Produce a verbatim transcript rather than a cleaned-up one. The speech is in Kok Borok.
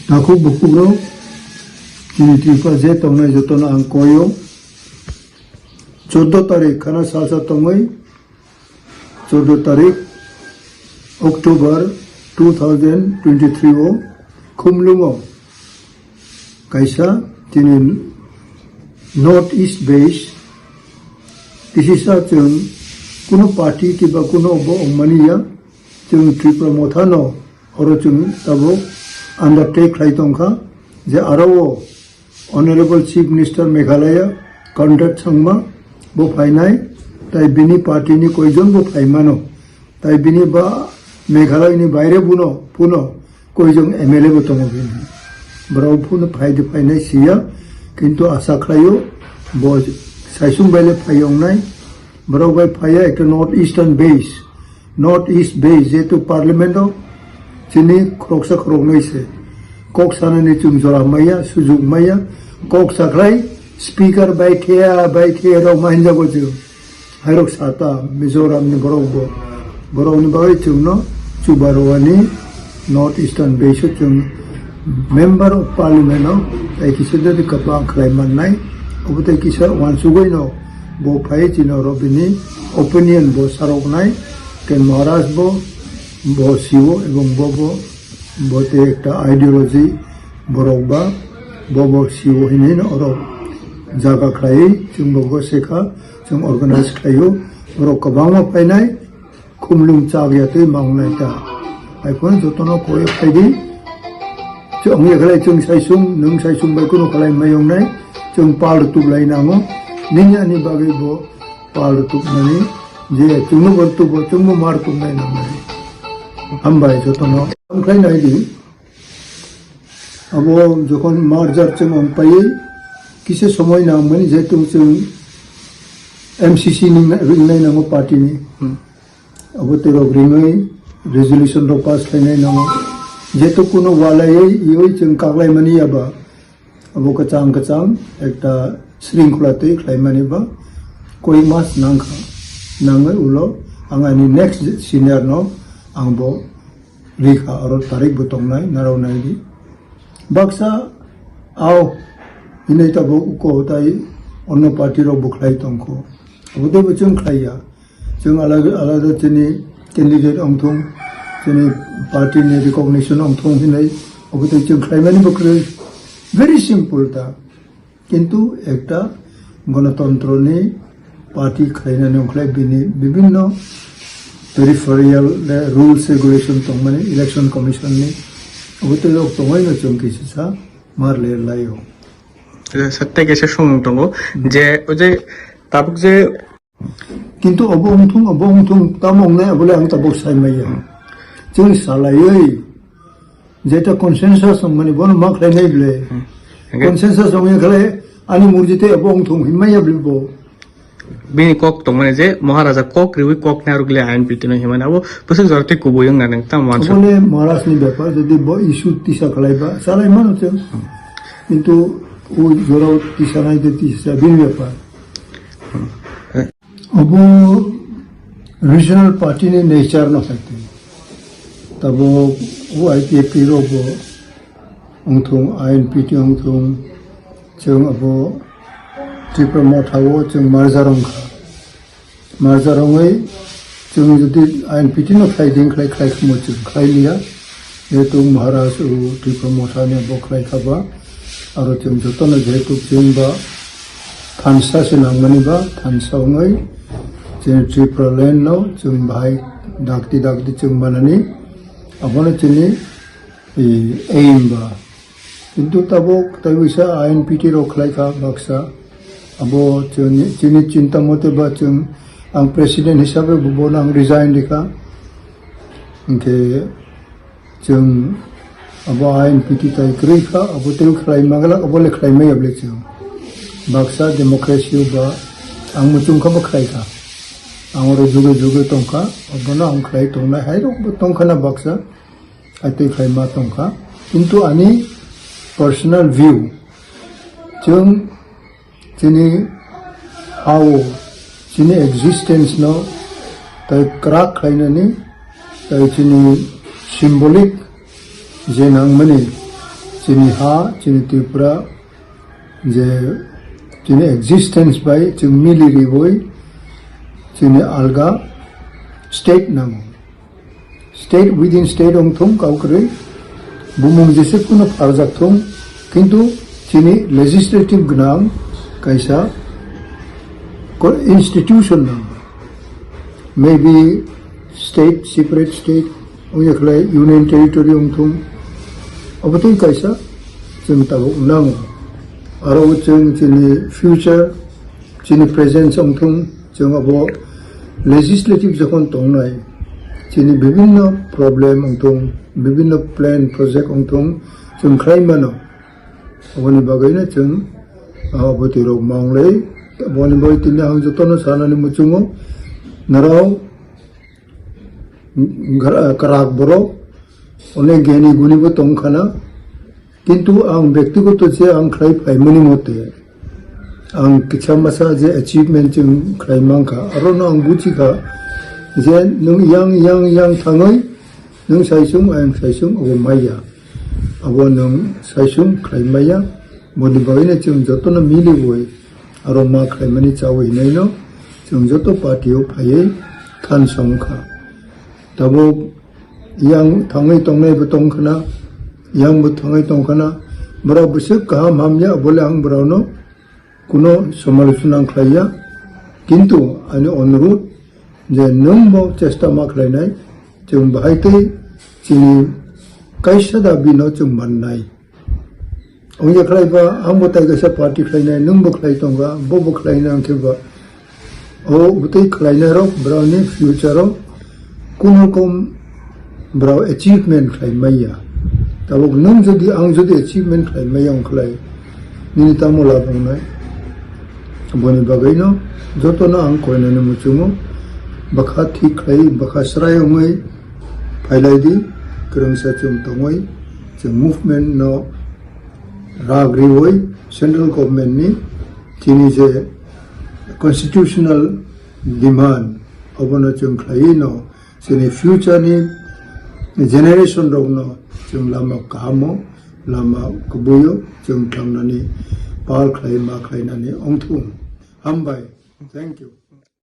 Takhuk bukhuk rok, chini Tripura je tongnai jotono ang koyo. Chordo tarik khana salsa tongwi, chordo tarik October two thousand twenty-three o Khumlungo kaisa chini North East base, kisisa chwng kuno party kiba kuno obo ongmani ya, chwng Tripura Motha no oro chwng tabuk undertake khlai tongkha je aro o Honorable Chief Minister Meghalaya Conrad Sangma bo phainai, tai bini party ni koijon bo phaimano, tai bini ba Meghalaya ni baire buno puno koijon M L A bo tongo bini. Borok phano phai de phainai siya, kintu asa khlaio bo saisung bai le phai wngnai. Borok bai phaiya ekta North Eastern base, North East base, jehetu Parliament o chini khoroksa khoroknwi se kok sanani chwng jora maya, sujuk maya, kok sakhlai Speaker bai thea, bai thea rok ma hinjago chwng. Hairok sata Mizoram ni borok bo, borok ni bagwi chwngno chubarowani North Eastern base o chwng Member of Parliament o tai kisa de kwbang khlai mannai. Obo tai kisa wansugwi no bo phai chini oro bini opinion bo saroknai. Ke Maharaj bo, bo siwo ebong bo, bo, bo te ekta ideology borok ba, bo, bo siwo hinwi no oro jaga khlaiwi chwng bo, bo sekha. Chwng organize khlaio, borok kwbangma phainai, Khumlung chak ya twi ma wngnai ta. Hai phano jotono koi phaidi. Chwng ya khlai chwng saisung, nwng saisung bai kuno khlai mai wngnai, chwng pal rwtup lai nango, nini ani bagwi bo pal rwtup mani, je chwngno bo rwtup bo, chwngbo ma rwtup nai nangnai. Hambai jotono. Ang khlai nai di. Abo jokhon merger chwng ong paiwi kisa somoi nangmani, jehetu chwng M C C ni ringnai nango party ni. Hmm. Abo tei rok ringwi resolution rok pass khlainai nango. Jehetu kuno walaiwi iwi chwng kaklaimani yaba. Abo kwchang kwchang ekta shringkhola twi khlaimani ba koi mas nangkha. Nangwi ulo ang ani next senior no ang bo rikha, oro tarik bo tongnai, narao naidi. Baksa ao hinwi tabuk uko tai onno party rok bo khlai tongkho. Abo tei bo chwng khlaiya. Chwng alada, alada chini candidate ongthung, chini party ni recognition ongthung hinwi abo tei chwng khlaimani bo kwrwi. Very simple ta. Kintu ekta gonotontro ni party khlainani wngkhlai bini bibinno peripheral le rules regulation tongmani election commission ni, obo tei rok tongwi no chwng kisisa mar le laio. Sir, tei kaisa swngmung tongo je, o je tabuk je Kintu obo wngthung, obo wngthung, tamo wngnai, abole ang tabuk sai maya. Hmm. Chwng salaiwi, jeta consensus wngmani, bono ma khlainai ble. Hmm. Hingke consensus wngya khlai, ani murjite obo wngthung, hinmaya ble bo. Bini kok tongmani je, Maharaja kok riwi kok narwk le I N P T no hinmani, abo bwswk jora tei kubui wngna nang tamo wansuk. Abole Maharaj ni bepar, jodi bo issue tisa khlaiba, salai mano chwng. Hmm. Kintu o jorao tisa nai de tisa bini bepar. Hmm. Obo regional party ni nature no hai twi. Tabo o I P F T rok bo wngthung, I N P T wngthung, chwng abo Tipra Motha o chwng merger wngkha. Merger wngwi chwng jodi I N P T no khlai ding khlai, khlai khamo chwng khlai liya. Jehetu Maharaj o Tipra Motha ni bo khlai kha ba, aro chwng jotono jehetu chwng ba thansa se nangmani ba, thansa wngwi chini Tripura land no chwng bahai dakti dakti chwng manani, abono chini, eh, aim ba. Kintu tabuk tei wisa I N P T rok khlai kha baksa. Abo chini, chini chinta mote ba chwng, ang president hisabe bo, bono ang resign rikha. Hingke chwng abo I N P T tai kwrwi kha, abo tei khlai magala, abo le khlai maya ble chwng. Baksa democracy o ba ang muchung kha bo khlai kha. Ang oro juge juge tong kha, abono ang khlai tongnai hai rok bo tong kha na baksa. Atwi khlai ma tong kha. Kintu ani personal view, chwng chini ha-o, chini existence no tai kwrak khlainani, tai chini symbolic je nangmani, Chini ha, chini Tripura, je chini existence bai chwng mili riwi chini alga state nango. State within state wng thung kau kwrwi, bumung jese phano pharjak thung, kintu chini legislative gwnang kaisa ko-, institution nango. Maybe state, separate state, wngya khlai union territory wng thung, abo tei kaisa chwng tabuk nango. Aro chwng chini future, chini present wng thung, chwng abo legislative jokhon tongnai, chini bibinno problem wng thung, bibinno plan project wng thung, chwng khlai mano. Aboni bagwino chwng, ah, bwtwi rok manglai. Aboni bagwi tini ang jotono sanani muchungo, norok gra-, kwrak borok, onek geni guni bo tong khana, kintu ang bektigoto je ang khlai phaimani mote, ang kisa masa je achievement chwng khlai mankha, arono ang buchikha je nwng yang, yang, yang thangwi nwng saisung, ayang saisung, obo maya. Abo nwng saisung khlai maya, boni bagwino chwng jotono miliwi aro ma khlaimani chawi hinaino chwng joto party o phaiwi thansa wngkha. Tabuk yang thangwi tongnai bo tongkhana, yang bo thangwi tongkhana, borok bwswk kaham hamya, abole ang borokno kuno somalochona ang khlaiya, kintu ani onurudh je nwng bo chesta ma khlainai, chwng bahai tei chini kaisa dabino chwng mannai. Wngya khlai ba, ang bo tai kaisa party khlainai, nwng bo khlai tongkha, bo bo khlainai, ang khe ba. O bwtwi khlainai rok, borokni future o kun rokom borok achievement khlai maya. Tabuk nwng jodi, ang jodi achievement khlai maya wng khlai, nini tamo lab wngnai? Boni bagwino jotono ang koinani muchungo, bwkha thik khlai, bwkha srai wngwi phailai di, kwrwngsa chwng tongwi, chwng movement no rag riwi central government ni chini je constitutional demand, obono chwng khlaiwi no chini future ni generation rokno chwng lama kahamo, lama kubuio chwng thangnani pal khlai ma khlainani wngthung. Hambai. Thank you.